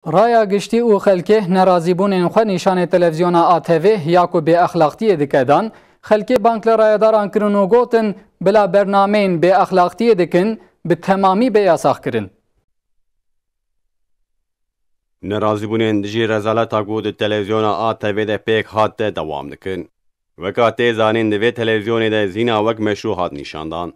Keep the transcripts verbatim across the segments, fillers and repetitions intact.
Raya giştî û xelkê nerazîbûnên xwe nîşanê televîzyona A T V ya ku bêexlaqtiyê dike dan, xelkê bang li rayedaran kirin û gotin, bila bernameyên bêexlaqtiyê dikin, bi temamî bê yasaxkirin. Nerazîbûnên dijî rezaleta ku di televîzyona A T V de pêk hat de dewam dikin. Weka tê zanîn, di vê televîzyonê de zîna wek meşrû hat nîşandan.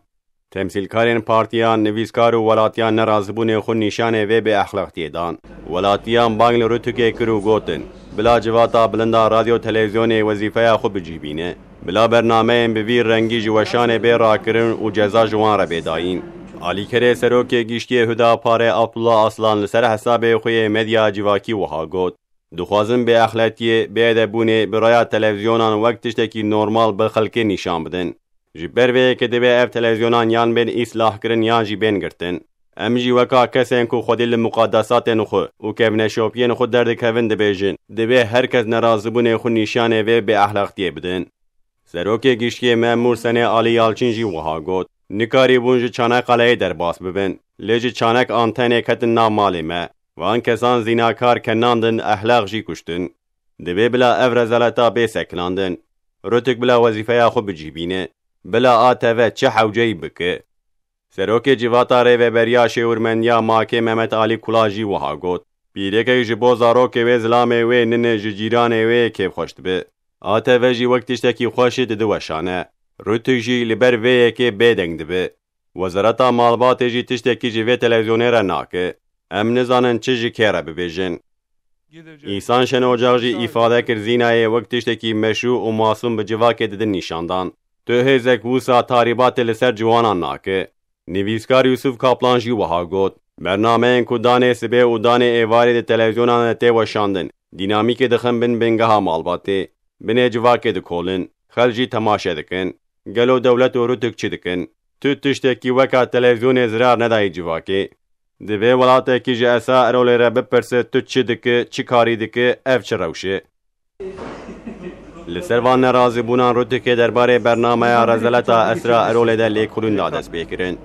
Temsîlkarên partiyan, nivîskar û welatiyan nerazîbûnê xwe nîşanê vê bêexlaqtiyê dan. Welatiyan bang li Rûtûkê kir û gotin, bila civata bilinda radyo televîzyonê wezîfeya xwe bi cî bîne. Bila bernameyên bi vî rengî ji weşanê bê rakirin û ceza ji wan re bê dayîn. Alîkerê Serokê Giştiyê Huda Parê Abdullah Aslan li ser hesabê xwe yê medya civakî wiha got, dixwazin bêexletiyê, bêedebûnê bi raya televîzyonan wek tiştekî normal bi xelkê nîşan bidin. Ji ber vê yekê divê ev televîzyonan yan bên îslahkirin yan jî bên girtin. Em jî weka kesên ku xwedî li muqadesatên xwe û kevneşopiyên xwe derdikevin dibêjin, divê her kes nerazîbûnê xwe nîşanê vê bêexlaqtiyê bidin. Serokê Giştiyê Memûr Senê Alî Yalçin jî wiha got, nikarîbûn ji Çaneqaleyê derbas bibin, lê ji Çanek an tenê ketin nav malê me. Van kesan zînakar kenandin, exlaq jî kuştin. Divê bila ev rezaleta bê sekinandin. Rûtûk bila wezîfeya xwe bi cî bîne. Bila A T V çi hewceyî bike. Serokê Civata Rêveberiya Şêwirmendiya makê Mehmet Alî Kula jî wiha got, pîrekek ji bo zarokê wê zilamê wê nine ji cîranê wê kêfxweş dibe. A T V jî wek tiştekî xweş didi weşane. Rûtûk jî li ber vê yekê bêdeng dibe. Wezareta Malbatê jî tiştekî ji vê televîzyonê re nake. Em nizanin çi ji kê re bibêjin. Îhsan Şenocaq jî îfade kir, zînayê wek tiştekî meşrû û masûm bi civakê didin nîşan dan. Tu hêzek wisa tarîbatê li ser ciwanan nake. Nivîskar Yûsif Kaplan jî wiha got, bernameyên ku danê sibê û danê êvarê di televîzyonan de tê weşandin, dînamîkê dixin bin bingeha malbatê. Binê civakê dikolin, xelk jî temaşe dikin. Gelo dewlet û Rûtûk çi dikin? Tu tiştekî weka televîzyonê zirar nedayî civakê. Divê welatekî ji Esra Erolê re bipirse, tu çi dike, çi karî dike, ev çi rewş e? Li ser van nerazîbûnan Rûtûkê derbarê bernameya rezaleta Esra Erolê de lêkolîn da dest pê kirin.